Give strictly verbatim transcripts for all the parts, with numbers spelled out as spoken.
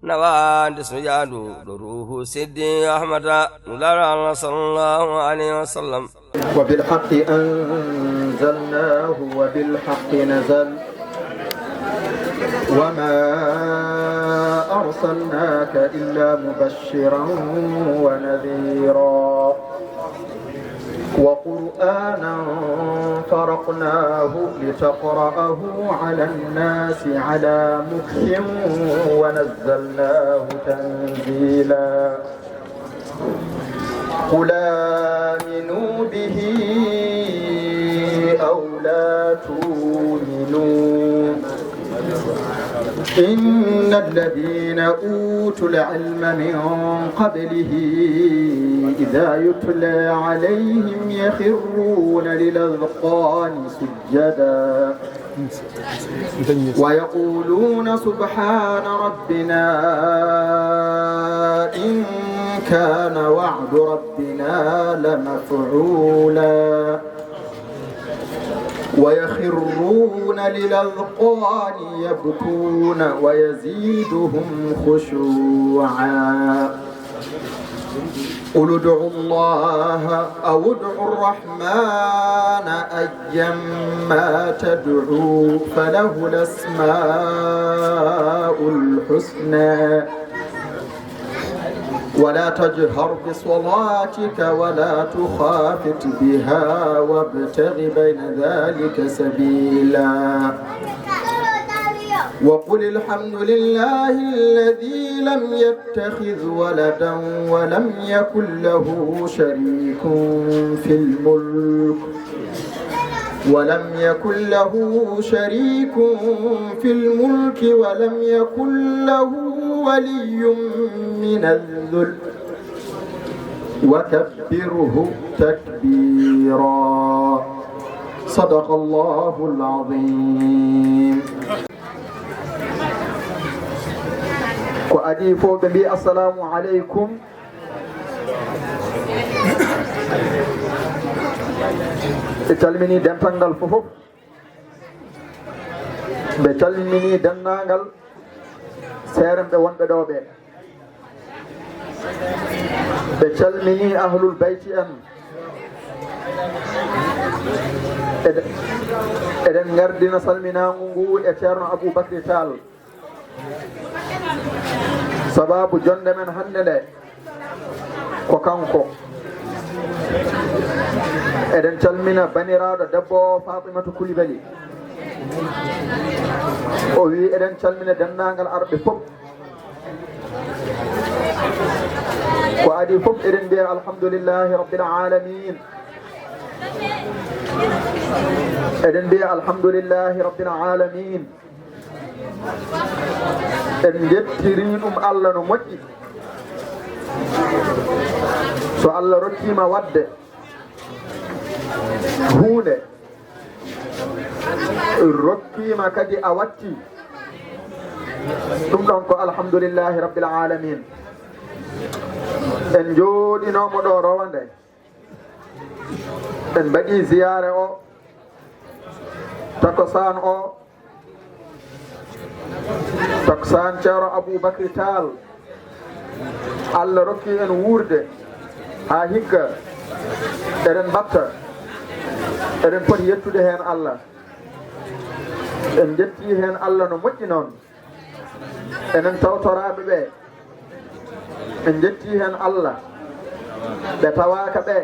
Nawa nde so yaadu ɗo ruuhu siddi Ahmada, Nulaaɗo Allah sallallahu alayhi wa sallam. وبالحق أنزلناه وبالحق نزل وما أرسلناك إلا مبشرا ونذيرا وقرآنا فرقناه لتقرأه على الناس على مكث ونزلناه تنزيلا. قل آمنوا به أو لا تؤمنوا إن الذين أوتوا العلم من قبله إذا يتلى عليهم يخرون للأذقان سجدا ويقولون سبحان ربنا إن كان وعد ربنا لمفعولا ويخرون للأذقان يبكون ويزيدهم خشوعا. قل ادعوا الله أو ادعوا الرحمن أيما تدعوا فله الأسماء الحسنى ولا تجهر بصلاتك ولا تخافت بها وابتغ بين ذلك سبيلا. وقل الحمد لله الذي لم يتخذ ولدا ولم يكن له شريك في الملك ولم يكن له شريك في الملك ولم يكن له ولي من الذل وكبره تكبيرا. صدق الله العظيم. Ko adii fof ɓe mbiya assalamu aleykum. Ɓe calmini dental ngal fof. Ɓe calmini denndaangal seerenɓe wonɓe ɗo ɓe. Ɓe calmini ahlul bayti en. Eɗen, eɗen ngardina salminaangu ngu e Ceerno Abou Bakri Tall. Sababu jonnde men hannde nde ko kanko. Eɗen calmina baniraaɗo debbo o, Fatimatu Kulibali. O wi eɗen calmina denndaangal arɓe fof. Ko adii fof eɗen mbiya alhamdulillahi rabbil alamin. Eɗen mbiya alhamdulillahi rabbil alamin. En njettiri ɗum Allah no moƴƴi. So Allah rokkiima waɗde huunde, rokkiima kadi a watti, ɗum ɗon ko alhamdulillahi rabbil alamin. En njooɗinooma ɗo rowande. En mbaɗi ziyaare o takosaan o, takosaan Ceerno Abou Bakri Tall. Allah rokki en wuurde haa hikka, eɗen mbatta, eɗen poti yettude heen Allah. En njetti heen Allah no moƴƴi noon. Enen tawtoraaɓe ɓe, en njetti heen Allah. Ɓe tawaaka ɓe,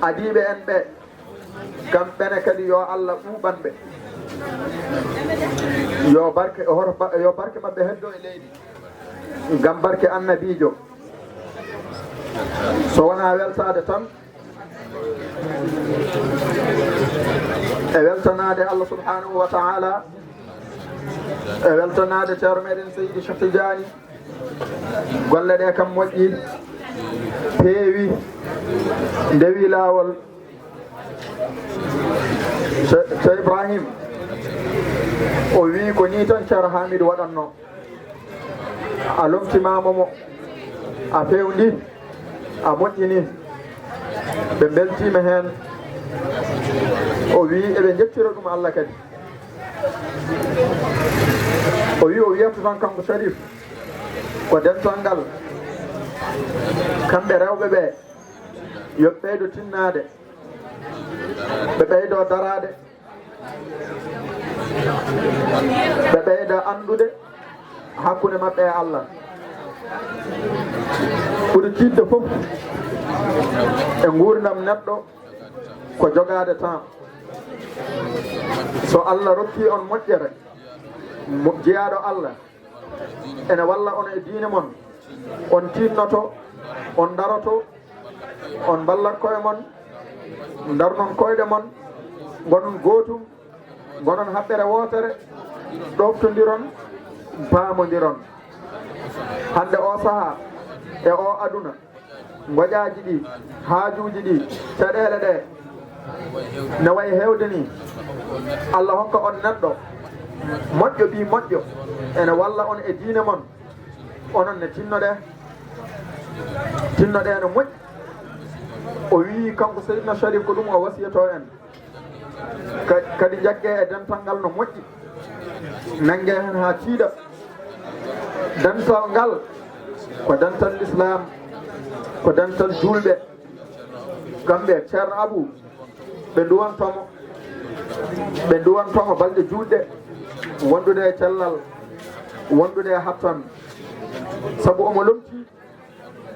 adiiɓe en ɓe, kamɓe ne kadi yo Allah ɓuuɓan ɓe. Yo barke, hoto ba-, yo barke maɓɓe heddo e leydi. Ngam barke annabiijo. So wonaa weltaade tan, e weltanaade Allah subhanahu wa ta'ala, e weltanaade ceerno meɗen Seydi Cheikh Tidiane. Golle ɗe kam moƴƴi, peewi, ndewi laawol. Ce-, Ceerno Ibrahim, o wii ko nii tan Ceerno Hamidou waɗatno. A lomtimaama mo, a feewndi, a moƴƴini, ɓe mbeltiima heen. O wii eɓe njettira ɗum Allah kadi. O wii o wiyata tan kanko Sharif, Ko dental ngal, kamɓe rewɓe ɓe, yo ɓeydo tinnaade, ɓe ɓeydo daraade, ɓe ɓeyda anndude hakkunde maɓɓe e Allah. Ɓuri tiiɗde fof e nguurndam neɗɗo ko jogaade temps. So Allah rokki on moƴƴere, mo-, jeyaaɗo Allah, ene walla on e diine mon, on tiinnoto, on ndaroto, on mballat koye mon, ndarnon koyɗe mon, ngonon gootum, ngonon haɓɓere wootere, ɗoftondiron, paamondiron. Hannde o sahaa e o aduna, ngoƴaaji ɗi, haajuuji ɗi, caɗeele ɗe, ne wayi heewde ni. Allah hokka on neɗɗo moƴƴo, ɓii moƴƴo, ene walla on e diine mon, onon ne tinnoɗee, tinnoɗee no moƴƴi. O wii kanko Seydina Sharif ko ɗum o wasiyatoo en. Ka-, kadi njagge e dental ngal no moƴƴi. Nannge heen haa tiiɗa. Dental ngal ko dental Lislaam, ko dental juulɓe. Kamɓe Ceerno Abu, ɓe nduwantomo, ɓe nduwantomo balɗe juutɗe, wondude e cellal, wondude e hattan. Sabu omo lomti,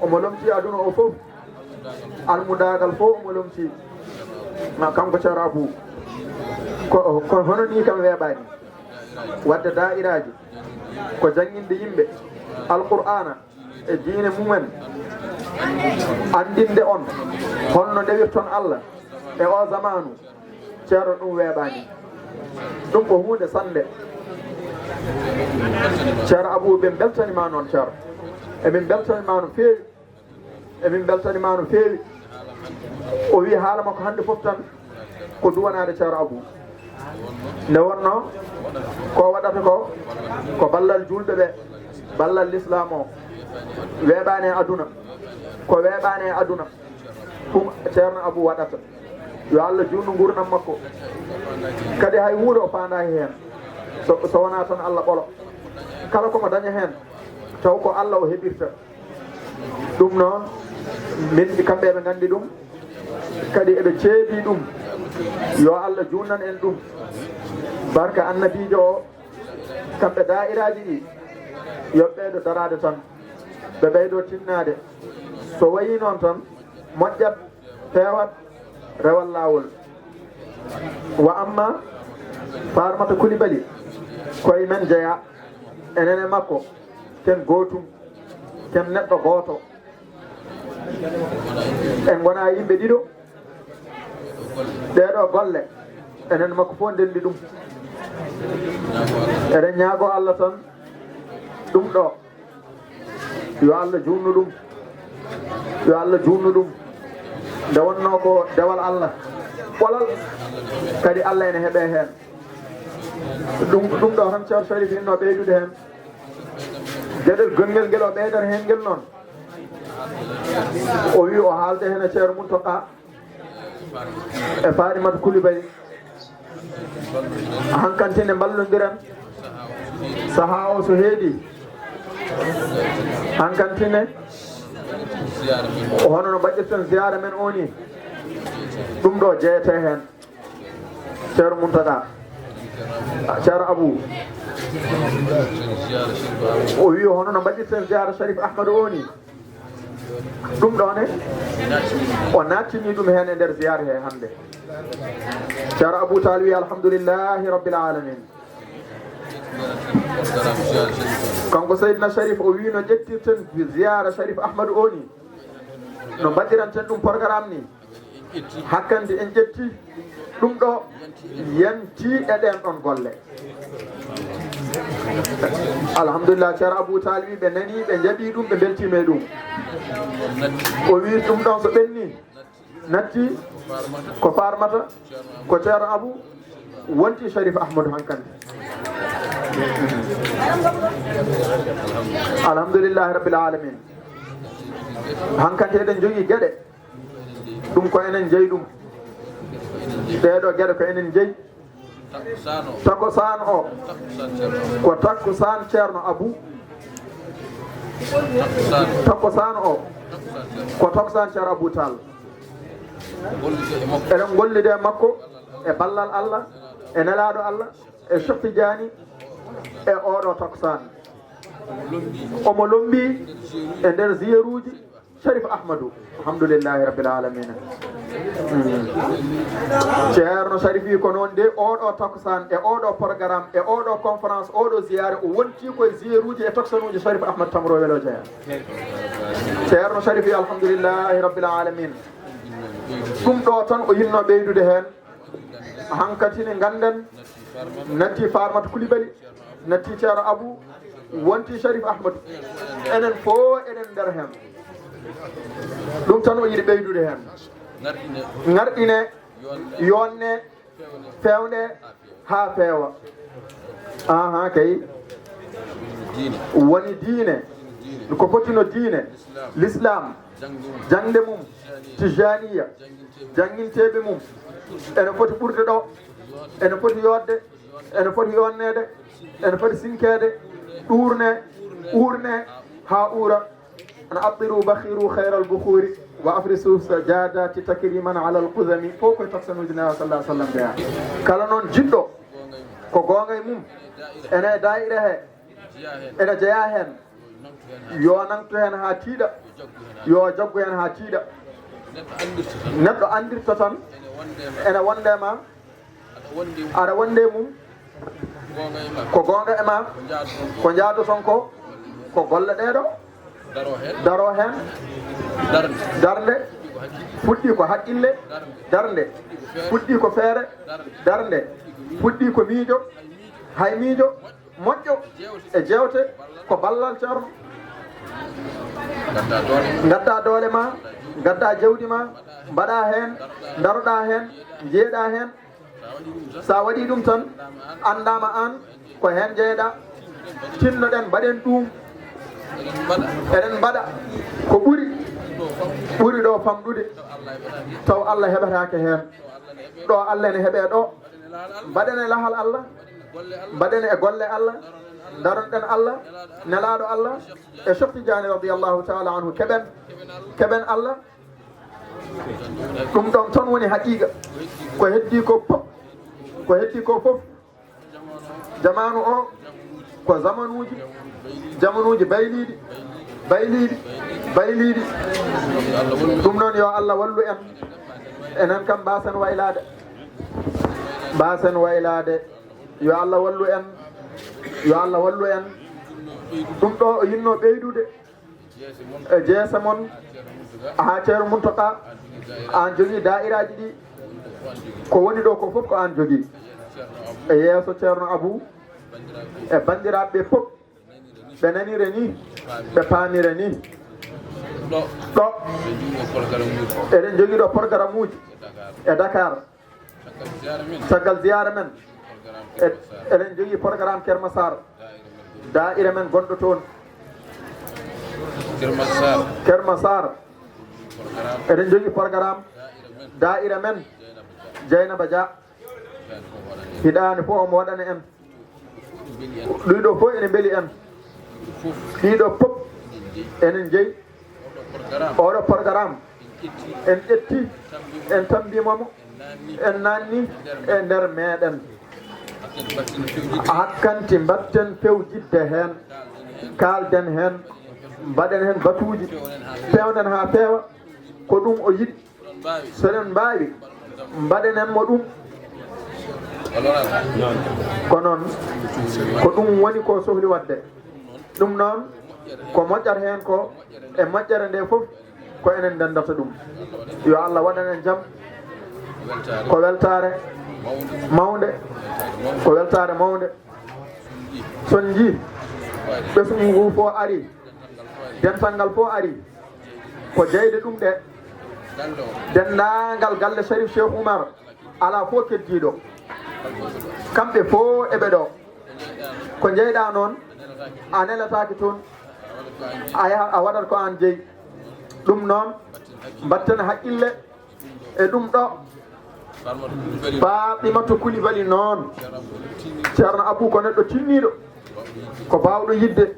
omo lomti aduna o fof. Almudaagal fof omo lomti. Ma kanko Ceerno Abu. Ko, ko hono ni kam weeɓaani. Wadde daa'iraaji ko jannginde yimɓe Alqur'aana e diine mumen, anndinde on holno ndewirton Allah e o zamaanu. Ceerno, ɗum weeɓaani. Ɗum ko huunde sannde. Ceerno Abu, ɓe mbeltaniima noon, Ceerno. Emin mbeltaniima no feewi. Emin mbeltaniima no feewi. O wii haala makko hannde fof tan ko duwanaade Ceerno Abu. Nde wonnoo ko waɗata ko, ko ballal juulɓe ɓe, ballal Lislaam o. Weeɓaani e aduna. Ko weeɓaani e aduna. Ɗum Ceerno Abu waɗata. Yo Allah juutnu nguurndam makko. Kadi hay huunde o faandaaki heen. So, so wonaa tan Allah ɓolo. Kala ko mo daña heen, taw ko Allah o heɓirta. Ɗum noon, min, kamɓe eɓe nganndi ɗum, kadi eɓe ceedii ɗum. Yo Allah juutnan en ɗum. Barka Annabiijo o, kamɓe daa'iraaji ɗi, yo ɓeydo daraade tan. Ɓe ɓeydo tinnaade. So wayii noon tan, moƴƴat, feewat, rewat laawol. Wa amma Faarmata Kulibali, ko e men jeyaa, enen e makko, ken gootum, ken neɗɗo gooto. En ngonaa yimɓe ɗiɗo. Ɗee ɗoo golle, enen e makko fof ndenndi ɗum. Eɗen ñaagoo Allah tan, ɗum ɗoo, yo Allah juutnu ɗum. Yo Allah juutnu ɗum. Nde wonnoo ko dewal Allah. Ɓolal kadi Allah ene heɓee heen. Ɗum, ɗum ɗoo tan Ceerno Sharif innoo ɓeydude heen. Geɗel gongel ngel o ɓeydata heen ngel noon. O wii o haalda heen e Ceerno Muntaqa e Farimata Kulibali. Hankantine mballondiren. Sahaa o so heedi, hankantine, hono no mbaɗirten ziyaara men o ni, ɗum ɗo jeyete heen. Ceerno Muntaga, Ceerno Abu, o wii hono no mbaɗirten ziyaara Sharif Ahmadu o ni. Ɗum ɗo ne, o nattini ɗum heen e nder ziyaara he hannde. Ceerno Abu Taal wii, "Alhamdulillahi Rabbil Alamin." Kanko Seydina Sharif, o wii no ƴettirten ziyaara Sharif Ahmadu o ni, no mbaɗiranten ɗum programme ni. Hakkandi en ƴetti ɗum ɗo, yanti e ɗeen ɗon golle. Alhamdulillah, Ceerno Abu Taal wii ɓe nanii, ɓe njaɓii ɗum, ɓe mbeltiima e ɗum. O wii ɗum ɗon so ɓenni, natti ko Farmata, ko Ceerno Abu, wonti Sharif Ahmadu hankandi. Alhamdulillahi Rabbil Alamin. Hankandi eɗen jogii geɗe. Ɗum ko enen njeyi ɗum. Ɗee ɗoo geɗe ko enen njeyi. Takkusaan o, ko takkusaan Ceerno Abu. Takkusaan o ko takkusaan Ceerno Abou Tall. Eɗen gollida e makko e ballal Allah, e nelaaɗo Allah, e Cheikh Tidiane, e oɗo takkusaan. Omo lombi e nder ziyaruuji Sharif Ahmadu. Alhamdulillahi Rabbil Alamina. Mm. Ceerno Sharif wi ko noon de, oɗo takkusaan, e oɗo programme, e oɗo conférence, oɗo ziyaare, o wonti koye ziyaruuji e takkusaanuuji Sharif Ahmad Tamro Welo Jeya. Ceerno Sharif wi alhamdulillahi Rabbil Alamina. Ɗum ɗo tan o yinno ɓeydude heen. Hankadi ne ngannden, natti Farmata Kulibali, natti Ceerno Abu, wonti Sharif Ahmadu. Enen fof eɗen nder heen. Ɗum tan o yiɗi ɓeydude heen. Ngarɗine, yonne, fewnde haa feewa. Aha, kay. Woni diine. Ko foti no diine, l'islam, jangde mum, tijaniya, jannginteeɓe mum. Ene foti ɓurde ɗo, ene foti yodde, ene foti yonneede, ene foti sinkeede, ɗuurne, uurne, haa uura. Ana abbiru bakhiru khayral bukhuri wa afrisu sajadati takriman ala al qudami. Fof koye taksanuuji Nelaɗo sallallahu alaihi wasallam jeyaa. Kala noon jiɗɗo ko goonga e mum, ene e daa'ira he, ene jeyaa heen, yo nangtu heen haa tiiɗa, yo jaggu heen haa tiiɗa. Neɗɗo anndirta tan ene wonde ma, aɗa wonde e mum, ko goonga e ma, ko njaadoton ko, ko golle ɗee ɗo. Daro heen. Darnde. Fuɗɗi ko haqqille. Darnde. Fuɗɗi ko feere. Darnde. Fuɗɗi ko miijo. Hay miijo. Moƴƴo. E jeewte. Ko ballal Ceerno. Ngadda doole ma. Ngadda jawdi ma. Mbaɗa heen. Daroɗa heen. Njeeɗa heen. Sa waɗi ɗum tan, anndama aan ko heen jeyɗa. Tinnoɗen, mbaɗen ɗum. Eɗen mbaɗa ko ɓuri, ɓuri ɗo famɗude. Taw Allah heɓataake heen. Ɗo Allah ene heɓe ɗo. Mbaɗen e lahal Allah. Mbaɗen e golle Allah. Daronɗen Allah, Nelaaɗo Allah, e Cheikh Tidiane radiyallahu ta'ala anhu. Keɓen, keɓen Allah. Ɗum ɗon tan woni haqiiqa. Ko heddi ko fof, ko heddi ko fof, jamaanu o ko zamanuuji, jamanuuji bayliiɗi, bayliiɗi, bayliiɗi. Ɗum noon, yo Allah wallu en, enen kam mbaasen waylaade, mbaasen waylaade. Yo Allah wallu en, yo Allah wallu en. Ɗum ɗo o yinno ɓeydude. E jeese mon, haa Ceerno Muntaka, aan jogii daa'iraaji ɗi. Ko woni ɗo ko fof ko aan jogii. E yeeso Ceerno Abu, e banndiraaɓe ɓe fof, ɓe nanire ni, ɓe paamire ni. Ɗo, eɗen jogii ɗo programme uji e Dakar. Caggal ziyaara men, e-, eɗen jogii programme Ker Massar, daa'ira men gonɗo toon. Ker Massar. Ker Massar. Eɗen jogii programme daa'ira men, Dieynaba Dia. Hiɗaande fof omo waɗana en. Ɗiɗo fof ene mbeli en. Ɗiɗo fof enen njeyi. Oɗo programme en ƴetti, en tammbima mo, en naanni e nder meɗen. Hakkanti mbatten fewjidde heen, kaalden heen, mbaɗen heen batuuji, pewnen haa feewa. Ko ɗum o yiɗi. So eɗen mbaawi, mbaɗenen mo ɗum. Ko noon, ko ɗum woni ko sohli waɗde. Ɗum noon, ko moƴƴata heen ko e moƴƴere nde fof, ko enen ndenndata ɗum. Yo Allah waɗan en jam. Ko weltaare mawnde, ko weltaare mawnde. So on njii ɓesngu ngu fof ari, dental ngal fof ari, ko jeyde ɗum ɗe. Denndaangal galle Sharif Cheikh Oumar, alaa fof keddiiɗo. Kamɓe fof eɓe ɗo. Ko njeyɗaa noon, a nelataake toon, a yaha, a waɗat ko aan jeyi. Ɗum noon, mbatten haqqille e ɗum ɗo. Fatimatu Kulibali noon. Ceerno Abou ko neɗɗo tinniiɗo, ko baawɗo yiɗde.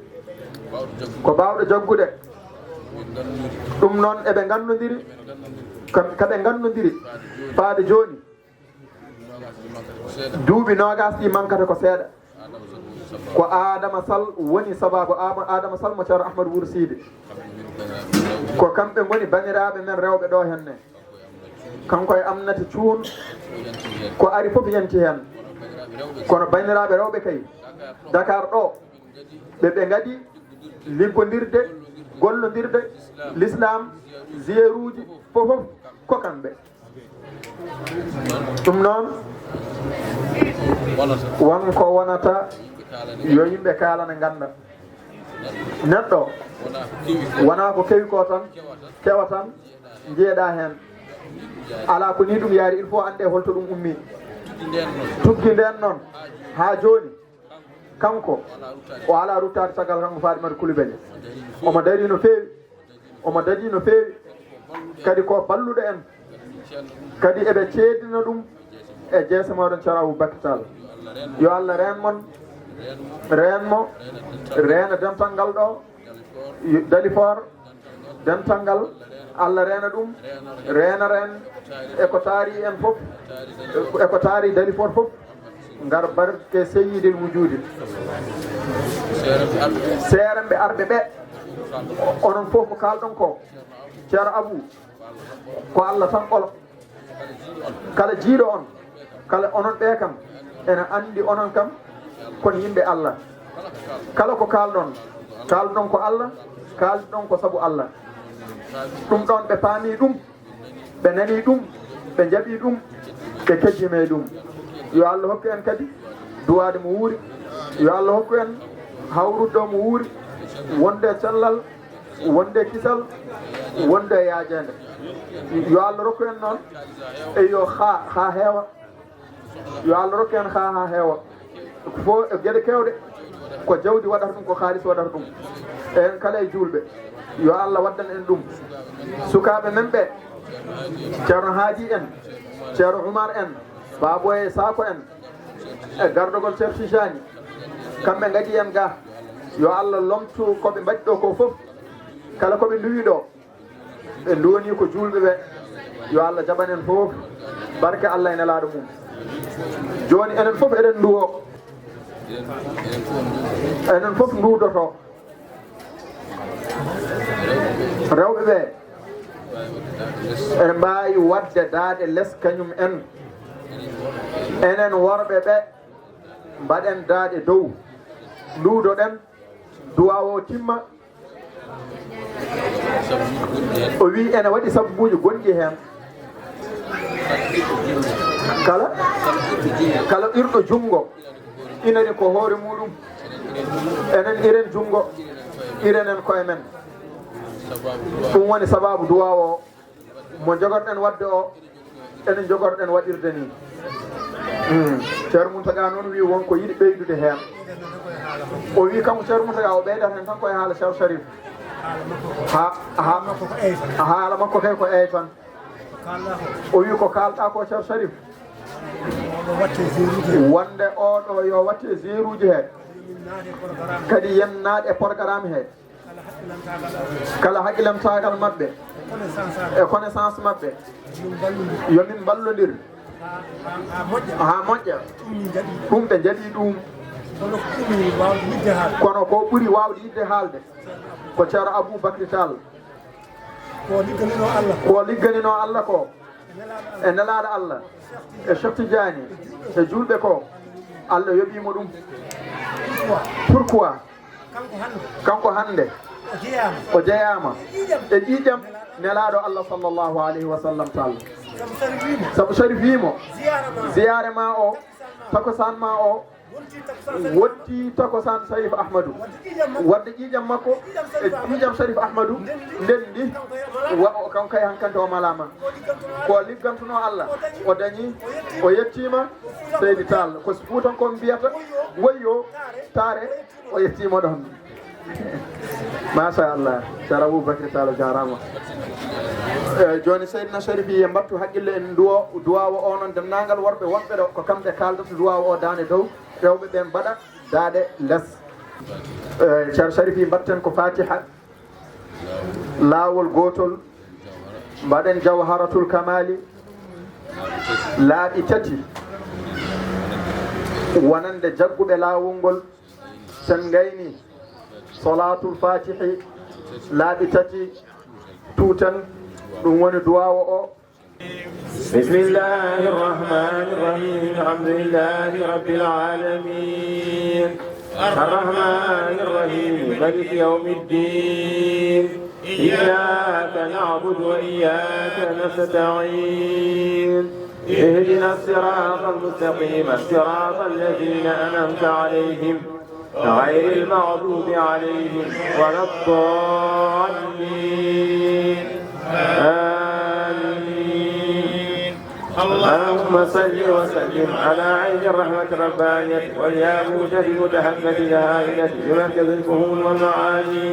Ko baawɗo jaggude. Ɗum noon eɓe ngannondiri. Kam- kaɓe ngannondiri faade jooni. Duuɓi noogas ɗi mankata ko seeɗa. Ko Adama Sall woni sababu. Ama- Adama Sall mo Ceerno Ahmadu Wuro Siidi. Ko kamɓe ngoni bandiraaɓe men rewɓe ɗo henne. Kanko e Amnata Cuun. Ko ari fof yanti heen. Kono bandiraaɓe rewɓe kay, Dakar ɗo, ɓe ɓe ngadi liggondirde, gollondirde, l'islam, ziyeruuji, fof fof ko kamɓe. Ɗum noon, won ko wonata, yo yimɓe kaalana, ngannda. Neɗɗo wonaa ko kewi ko tan, kewa tan, njeeɗa heen. Alaa ko ni ɗum yaari, il faut annde holto ɗum ummi. Tuggi ndeen noon, haa jooni, kanko o alaa ruttaade caggal kanko Fatimata Koulibaly. Omo darii no feewi, omo daɗii no feewi. Kadi ko balluɗo en. Kadi eɓe ceedina ɗum e jeese mooɗon Ceerno Aboubacry Tall. Yo Allah reen mon, reen mo, reena dental ngal ɗo, Dalifort, dental ngal, Allah reena ɗum, reena reen e ko taari en fof, e ko taari Dalifort fof. Ngar barke Seyyidil Wujuudi. Seerenɓe arɓe ɓe, onon fof mo kaalɗon ko, Ceerno Abou, ko Allah tan ɓolo. Kala jiiɗo on, kala onon ɓe kam, ene anndi onon kam kon yimɓe Allah. Kala ko kaalɗon, kaalɗon ko Allah, kaalɗon ko sabu Allah. Ɗum ɗon ɓe paami ɗum, ɓe nani ɗum, ɓe njaɓi ɗum, ɓe keddima e ɗum. Yo Allah hokku en kadi duwaade mo wuuri. Yo Allah hokku en hawrude mo wuuri, wonde e cellal, wonde e kisal, wonde e yaajeende. Yo Allah rokku en noon, e yo haa, haa heewa. Yo Allah rokku en haa, haa heewa. Ko fof e geɗe keewɗe, ko jawdi waɗata ɗum, ko kaalis waɗata ɗum. En kala e juulɓe, yo Allah waddan en ɗum. Sukaaɓe men ɓe, Ceerno Haadi en, Ceerno Umar en, Baabo e Saako en, e gardogol Ceerno Tijani, kamɓe ngadi en ga. Yo Allah lomtu ko ɓe mbaɗi ɗo ko fof. Kala ko ɓe nduwi ɗo, ɓe nduwoni ko juulɓe ɓe. Yo Allah jaɓan en fof barke Allah e Nelaaɗo mum. Jooni enen fof eɗen nduwo. Enen fof nduwdoto. Rewɓe ɓe ene mbaawi waɗde daaɗe les kañum en. Enen worɓe ɓe mbaɗen daaɗe dow. Nduwdoɗen, duwaawo o timma. O wi ene waɗi sabbuuji gonɗi heen. Kala, kala irɗo junngo inani ko hoore muɗum. Enen iren junngo, irenen koye men. Ɗum woni sababu duwaawo o. Mo jogorɗen waɗde o, enen jogorɗen waɗirde ni. Hmm. Ceerno Mountaga noon wi won ko yiɗi ɓeydude heen. O wi kanko Ceerno Mountaga o ɓeydat heen tan koye haala Ceerno Sharif. Ha, ha, haala makko kay ko eyi tan. O wi ko kaalɗa ko Ceerno Sharif. Wonde oɗo yo watte zeruji he. Kadi yen naat e programme he. Kala hakkilantaagal maɓɓe e connaissance maɓɓe, yo min mballondir haa moƴƴa. Ɗum ɓe njaɓi ɗum. Kono ko ɓuri waawde yiɗde haalde ko Ceerno Abou Bakri Tall. Ko ligganinoo Allah ko e Nelaaɗo Allah e Cheikh Tidiane e juulɓe ko, Allah yoɓii mo ɗum. Pourquoi? Kanko hannde o jeyaama e ƴiiƴam Nelaaɗo Allah sallallahu alayhi wa sallam Tall. Sabu Sharif wii mo, ziyaare ma o, takusaan ma o, wonti takusaan Sharif Ahmadu. Wadde ƴiiƴam makko e ƴiiƴam Sharif Ahmadu ndenndi, wa o kanko kay hankante o malaama. Ko liggantunoo Allah, o dañi, o yettiima. Seydi Tall, ko Fuutankooɓe mbiyata, woyyo, taare, o yettiima ɗon. Machallah, Ceerno Aboubacry Tall, jaaraama. Eh, jooni Seydina Sharif, ye mbattu haqqille en duwo, duwaawo o noon, denndaangal worɓe wonɓe ɗo, ko kamɓe kaaldata duwaawo o daande dow, rewɓe ɓe mbaɗa daaɗe les. Eh, Ceerno Sarifi, mbaɗten ko Fatiha, laawol gootol, mbaɗen Jawharatul Kamali, laaɓi tati, wonande jagguɓe laawol ngol, sen ngayni Salaatul Fatihi, laaɓi tati, tuuten, ɗum woni duwaawo o. بسم الله الرحمن الرحيم. الحمد لله رب العالمين. الرحمن الرحيم. مالك يوم الدين. إياك نعبد وإياك نستعين. اهدنا الصراط المستقيم. صراط الذين أنعمت عليهم غير المغضوب عليهم ولا الضالين. آمين. اللهم صل وسلم على عين الرحمة الربانية والياقوتة المتحققة الهائلة بمركز الفهوم والمعاني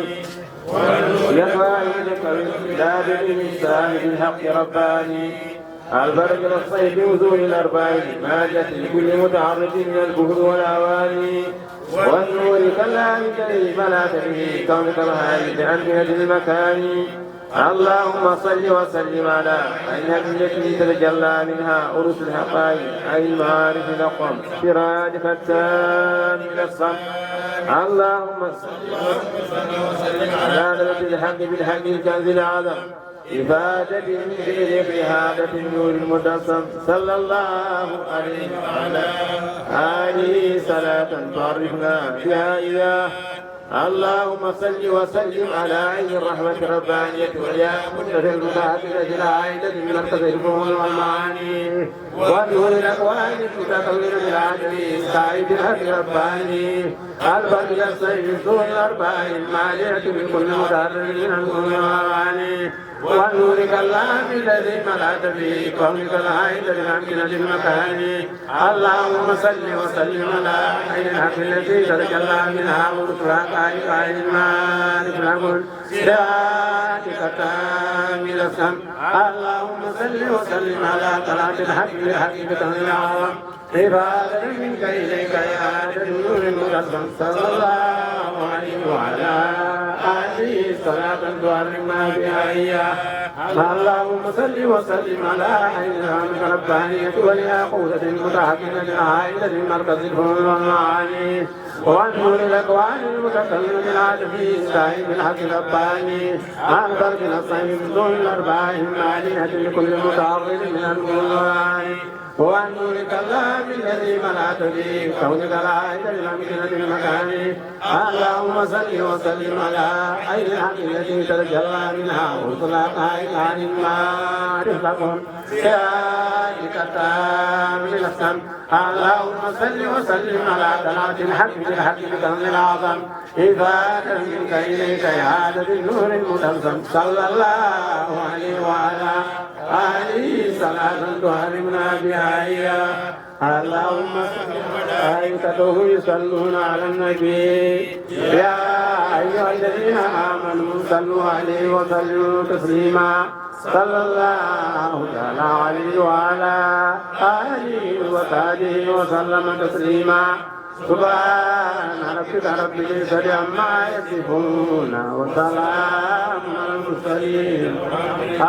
واليقظة الكاملة الإنسان بالحق رباني. البركة الصيف وزول الأرباب ما جت لكل متعرض من الكفر والأواني. والنور كالله الذي ملأت به كونك الهادي بأنبياء المكان. اللهم صل وسلم على عين التي تتجلى منها أرس الحقائق أي المعارف الأقوم سراجك التام إلى السماء. اللهم صل وسلم على ذات الحق بالحق الكنز الأعظم إفادة من جميع إفادة النور المجسم صلى الله عليه وعلى آله صلاة تعرفنا بها إياه. اللهم صل وسلم على عين الرحمة الربانية والياقوتة المتحققة الهائلة من مركز الفهوم والمعاني والنور الأكوان المتكون بالعدل صاحب الحق الرباني البركة الصيف الزهر الأربع المالية بكل متعرض من الأمور والأواني. والنور كاللام الذي ملأت به كونك الهائل بأمكنة المكان. اللهم صل وسلم على عين الحق التي تتجلى منها أرس الحقائق عين المعارف الأقوم سراجك التام إلى السماء. اللهم صل وسلم على طلعة الحق بالحق بكنز العظم عبادة منك إليك يا عدد نور المجسم صلى الله عليه وعلى آله صلاة تعلمنا بها إياه. اللهم صل وسلم على عين الرحمة الربانية والياقوتة المتحققة العائدة من مركز الفنون والمعاني والنور الأكوان المتكلم بالعالمين صاحب الحق الرباني عن قلبنا الصيب بدون الأرباح المالية لكل متعرض من القرآن. هو النور كالله الذي ملأت به كونك العائد للأمكنة المكان. اللهم صل وسلم على عين الحق التي تتجلى منها رسل حقائق عن المعرفة سراجك التام الأسلم. اللهم صل وسلم على طلعة الحق بالحق بكرم الأعظم. إفادة منك إليك إعادة النور المتلسم صلى الله عليه وعلى آله صلاة تعلمنا بها إياه. اللهم صل على ملائكته يصلون على النبي يا أيها الذين آمنوا صلوا عليه وسلموا تسليما صلى الله تعالى عليه وعلى آله وصحبه وسلم تسليما. سبحان ربك رب العزة عما يصفون وسلام على المرسلين.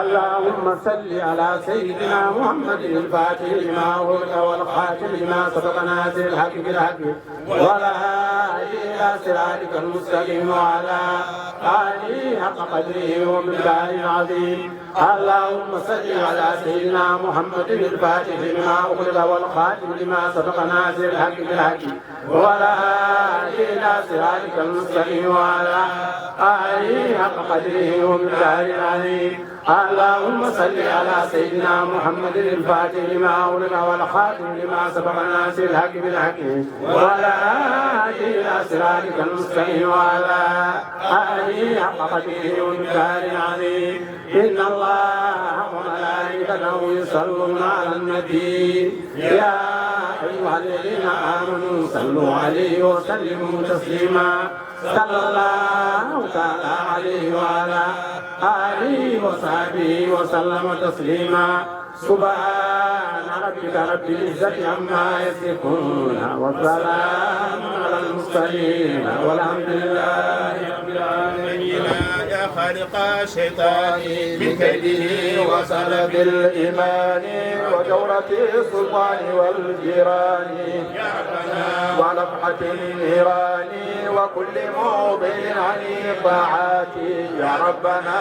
اللهم صل على سيدنا محمد الفاتح لما أغلق والخاتم لما سبق ناصر الحق بالحق والهادي إلى صراطك المستقيم وعلى آله حق قدره ومقداره العظيم. اللهم صل على سيدنا محمد الفاتح لما أغلق والخاتم لما سبق ناصر الحق بالحق والهادي إلى صراطك المستقيم وعلى آله حق قدره ومقداره العظيم. اللهم صل على سيدنا محمد الفاتح لما أغلق والخاتم لما سبق ناصر الحق بالحق والهادي إلى صراطك المستقيم وعلى آله حق قدره ومقداره العظيم. إن الله وملائكته يصلون على النبي يا أيها الذين آمنوا صلوا عليه وسلموا تسليما. صلى الله تعالى عليه وعلى آله وصحبه وسلم تسليما. سبحان ربك رب العزة عما يصفون وسلام على المرسلين. المرسلين والحمد لله رب العالمين. يا خالق الشيطان من كيده وسلب الإيمان وجورة السلطان والجيران ونفحة النيران وكل موضع عن الطاعات يا ربنا.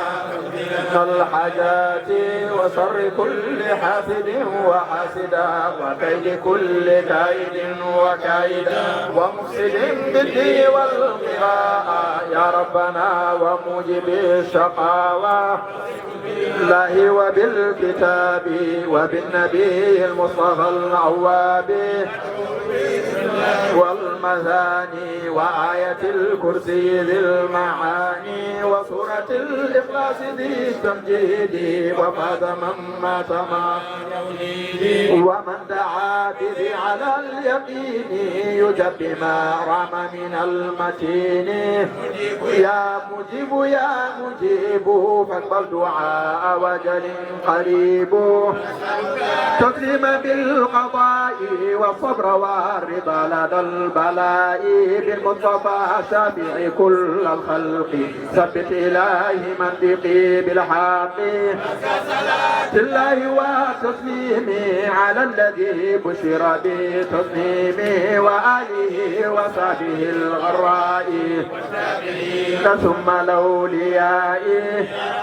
الحاجات وشر كل حاسد وحاسدا وكيد كل كائد وكائدا ومفسد بالدين والقراءة يا ربنا وموجب الشقاوة. بالله وبالكتاب وبالنبي المصطفى الأواب والمثاني وآية الكرسي ذي المعاني وسورة الإخلاص ذي التمجيد وفاز من مات مع ومن دعا به على اليقين يجب بما رام من المتين. يا مجيب يا مجيب فاقبل دعاء وجل قريب. تسليما بالقضاء والصبر والرضا لدى البلاء بالمصطفى شافع كل الخلق. ثبت إلهي منطقي بالحق. صلاة الله وتسليمي على الذي بشر بتسليمه وآله وصحبه الغراء ثم الأولياء.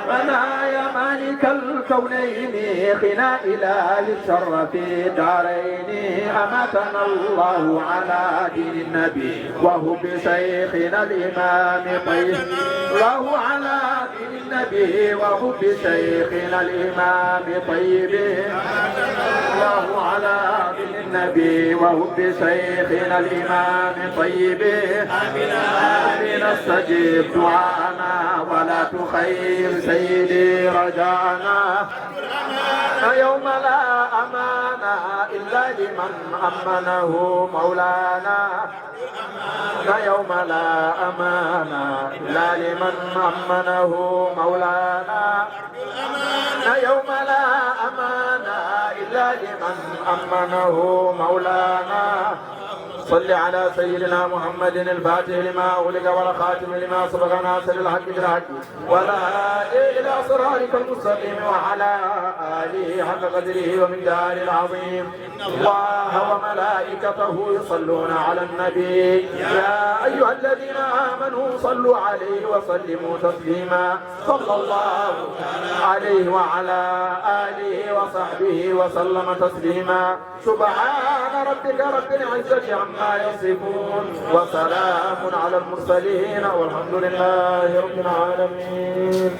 ربنا يا مالك الكونين قنا إله الشر في الدارين. أماتنا الله على دين النبي وحب شيخنا الإمام طيب. الله على دين النبي وحب شيخنا الإمام طيب. الله على دين النبي وحب شيخنا الإمام طيب. آمين استجب دعاءنا ولا تخيب سيدي رجاءنا. يوم لا أمان إلا لمن أمنه مولانا. يوم لا أمان إلا لمن أمنه مولانا. يوم لا أمان إلا لمن أمنه مولانا. صل على سيدنا محمد الفاتح لما أغلق والخاتم لما سبق ناصر الحق بالحق والهادي إلى صراطك المستقيم وعلى آله حق قدره ومقداره العظيم. إن الله وملائكته يصلون على النبي يا أيها الذين آمنوا صلوا عليه وسلموا تسليما. صلى الله عليه وعلى آله وصحبه وسلم تسليما. سبحان ربك رب العزة عما يصفون وسلام على المرسلين والحمد لله رب العالمين.